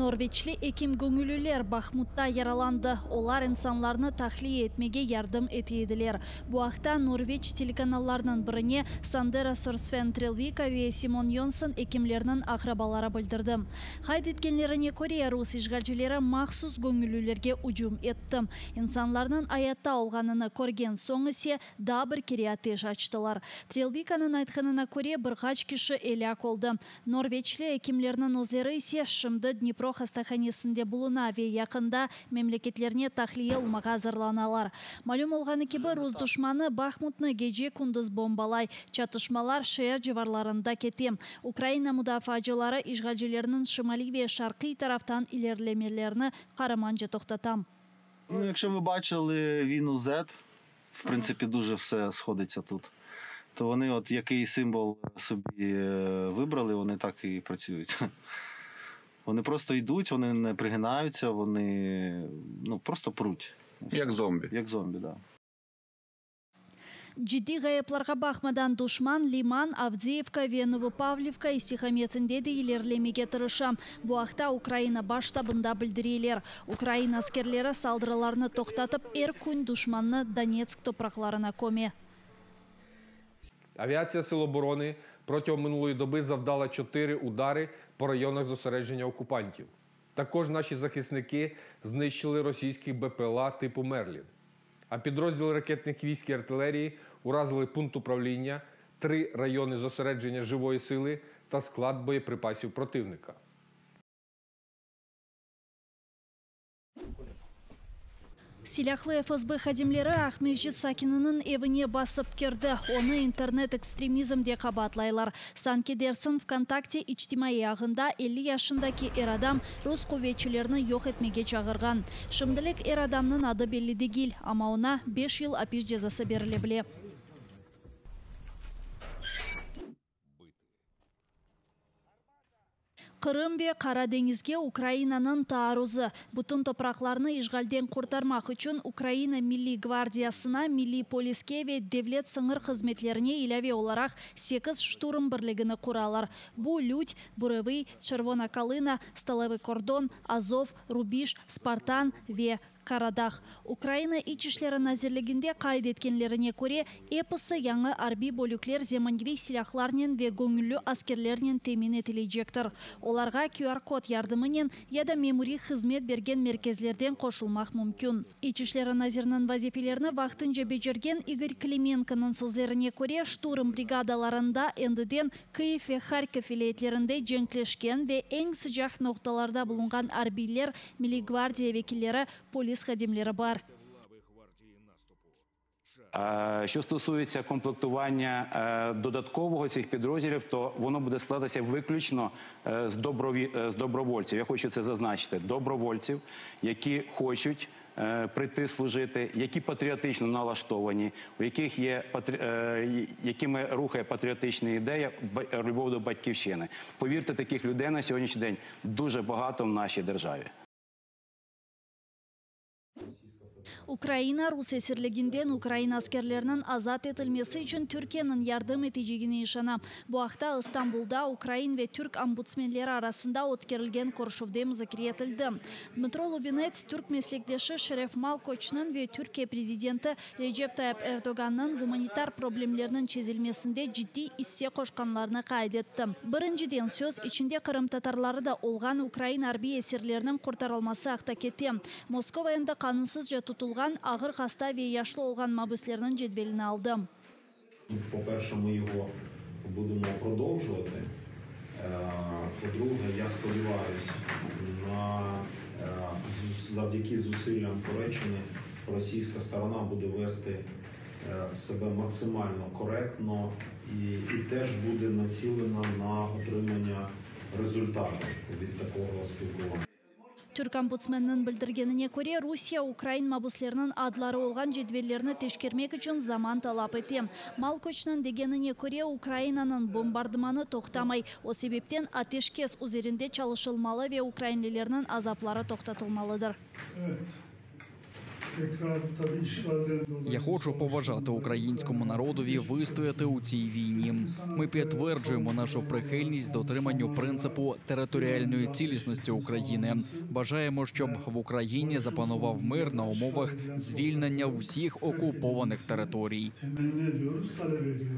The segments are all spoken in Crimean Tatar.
Norveçli ekim-göñülliler Bahmutta yaralandı. Olar insanlarnı tahliye etmege yardım ete ediler. Bu aqta Norveç telekanallarınıñ birine Sandera Sorsven Trelvika ve Simon Yonsen ekimlerniñ aqrabaları bildirdi. Qayd etkenlerine köre, rus işğalcileri mahsus göñüllilerge ücüm etti. İnsanlarnıñ ayatta olğanını körgen soñ ise daa bir kere ateş açtılar. Trelvikanıñ aytqanına köre, bir qaç kişi elâk oldı. Norveçli ekimlerniñ özleri ise şimdi Dnipro hastahanesinde buluna ve yaqında memleketlerine tahliye olmağa azırlanalar. Malüm olğanı kibi, rus duşmanı Bahmutnı gece-kündüz bombalay, çatışmalar şeer civarlarında kete. Ukraina mudafaacıları işğalcilerniñ şimaliy ve şarqiy taraftan ilerilemelerini qaramanca toqtata. Ну, якщо ви бачили війну Z, в принципі, дуже все сходиться тут. То вони, от який символ собі вибрали, вони так і працюють. Вони просто йдуть, вони не пригинаються, вони ну, просто пруть. Як зомбі. Як зомбі, так. Да. Ciddiy ğayıplarğa baqmadan, duşman Liman, Avdeyevka ve Novopavlivka istiqametinde de ilerilemege tırışa. Bu aqta Ukraina Baş ştabında bildireler. Ukraina askerleri saldırılarnı toqtatıp, er kün duşmannı Donetsk topraqlarına köme. Авіація Сил оборони протягом минулої доби завдала 4 удари по районах зосередження окупантів. Також наші захисники знищили російський БПЛА типу «Мерлін». А підрозділи ракетних військ і артилерії уразили пункт управління, 3 райони зосередження живої сили та склад боєприпасів противника. Silâhlı FSB hadimleri Aqmescit sakininiñ evine basıp kirdi. Onı internet-ekstremizmde qabaatlaylar. Sanki dersiñ VKontakte içtimaiy ağında 50 yaşındaki er adam rus quvetçilerini yoq etmege çağırğan. Şimdilik er adamnıñ adı belli degil, amma oña beş yıl apis cezası berile bile. Qırım ve Qara deñizge Ukrainanıñ taarruzı, bütün topraqlarnı işğalden qurtarmaq içün Ukraina Milliy gvardiyasına, Milliy poliske ve Devlet sıñır hızmetlerine ilâve olaraq sekiz şturm birligini quralar. Bu, Lüt, Burevıy, Çervona kalına, Stalevıy kordon, Azov, Rubij, Spartan ve Qaradağ. Ukraina İç işleri nazirliginde qayd etkenlerine köre, episi yañı arbiy bölükler zemaneviy silâhlarnen ve göñülli askerlernen temin etilecektir. Olarğa QR-kod yardımınen ya da memuriy hızmet bergen merkezlerden qoşulmaq mümkün. İç işleri naziriniñ vazifelerini vaqtınca becergen İgor Klimenkonıñ sözlerine köre, şturm brigadalarında endiden Kıyiv ve Harkov vilâyetlerinde cenkleşken ve eñ sıcaq noqtalarda bulunğan arbiyler, Milliy gvardiya vekilleri, polis hadimleri bar. Що стосується комплектування додаткового цих підрозділів, то воно буде складатися виключно з добровольців. Я хочу це зазначити. Добровольців, які хочуть прийти служити, які патріотично налаштовані, у яких є якими рухає патріотична ідея, любов до батьківщини. Повірте, таких людей на сьогоднішній день дуже багато в нашій державі. Ukraina rus esirliginden ukrain askerleriniñ azat etilmesi içün Türkiyeniñ yardım etecegine işana. Bu aqta İstanbulda ukrain ve türk ombudsmenleri arasında ötkerilgen körüşüvde muzakere etildi. Dmıtro Lubinets türk meslekdeşi Şeref Malkoçnıñ ve Türkiye prezidenti Recep Tayip Erdogannıñ gumanitar problemlerniñ çezilmesinde ciddiy isse qoşqanlarını qayd etti. Birinciden söz, içinde qırımtatarları da olğan ukrain arbiy esirleriniñ qurtarılması aqta kete. Moskova endi qanunsızca tutulğan, ağır hasta ve yaşlı olğan mabüslerniñ cedvelini aldı. Po-perше, ми його будемо продовжувати. По-друге, я сподіваюсь, на завдяки зусиллям Туреччини російська сторона буде вести себе максимально коректно і теж буде націлена на отримання результату від такого спілкування. Türk ombudsmeniniñ bildirgenine köre, Rusiye ukrain mabusleriniñ adları olğan cedvellerni teşkermek içün zaman talap ete. Malkoçnıñ degenine köre, Ukrainanıñ bombardımanı toqtamay, o sebepten ateşkes üzerinde çalışılmalı ve ukrainlilerniñ azapları toqtatılmalıdır. Я хочу побажати українському народові вистояти у цій війні. Ми підтверджуємо нашу прихильність дотриманню принципу територіальної цілісності України. Бажаємо, щоб в Україні запанував мир на умовах звільнення всіх окупованих територій. Temenni ediyoruz, talep ediyoruz.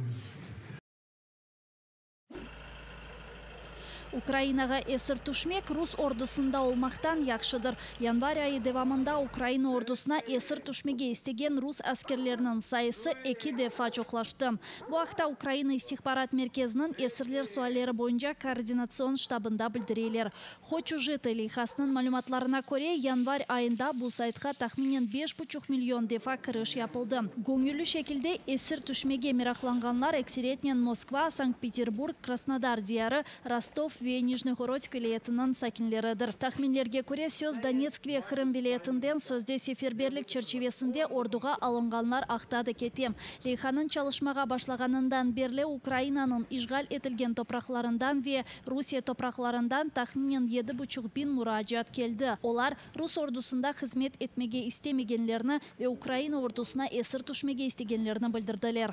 Ukrainağa esir tüşmek rus ordusında olmaqtan yahşıdır. Yanvar ayı devamında Ukraina ordusına esir tüşmege istegen rus askerleriniñ sayısı eki defa çoqlaştı. Bu aqta Ukraina istihbarat merkeziniñ esirler sualleri boyunca koordinatsion ştabında bildireler. Hoçu jıtı leyhasınıñ malümatlarına köre, yanvar ayında bu saytqa tahminen beş buçuq million defa kiriş yapıldı. Göñülli şekilde esir tüşmege meraqlanğanlar ekseriyetnen Moskva, Sankt-Peterburg, Krasnodar diyarı, Rostov ve Nijnegorod vilâyetiniñ sakinleridir. Tahminlerge köre, söz Donetsk ve Qırım vilâyetinden sözde seferberlik çerçivesinde orduğa alınğanlar aqta da kete. Leyhanıñ çalışmağa başlağanından berli Ukrainanıñ işğal etilgen topraqlarından ve Rusiye topraqlarından tahminen yedi buçuq biñ muracaat keldi. Olar, rus ordusında hızmet etmege istemegenlerini ve Ukraina ordusına esir tüşmege istegenlerini bildirdiler.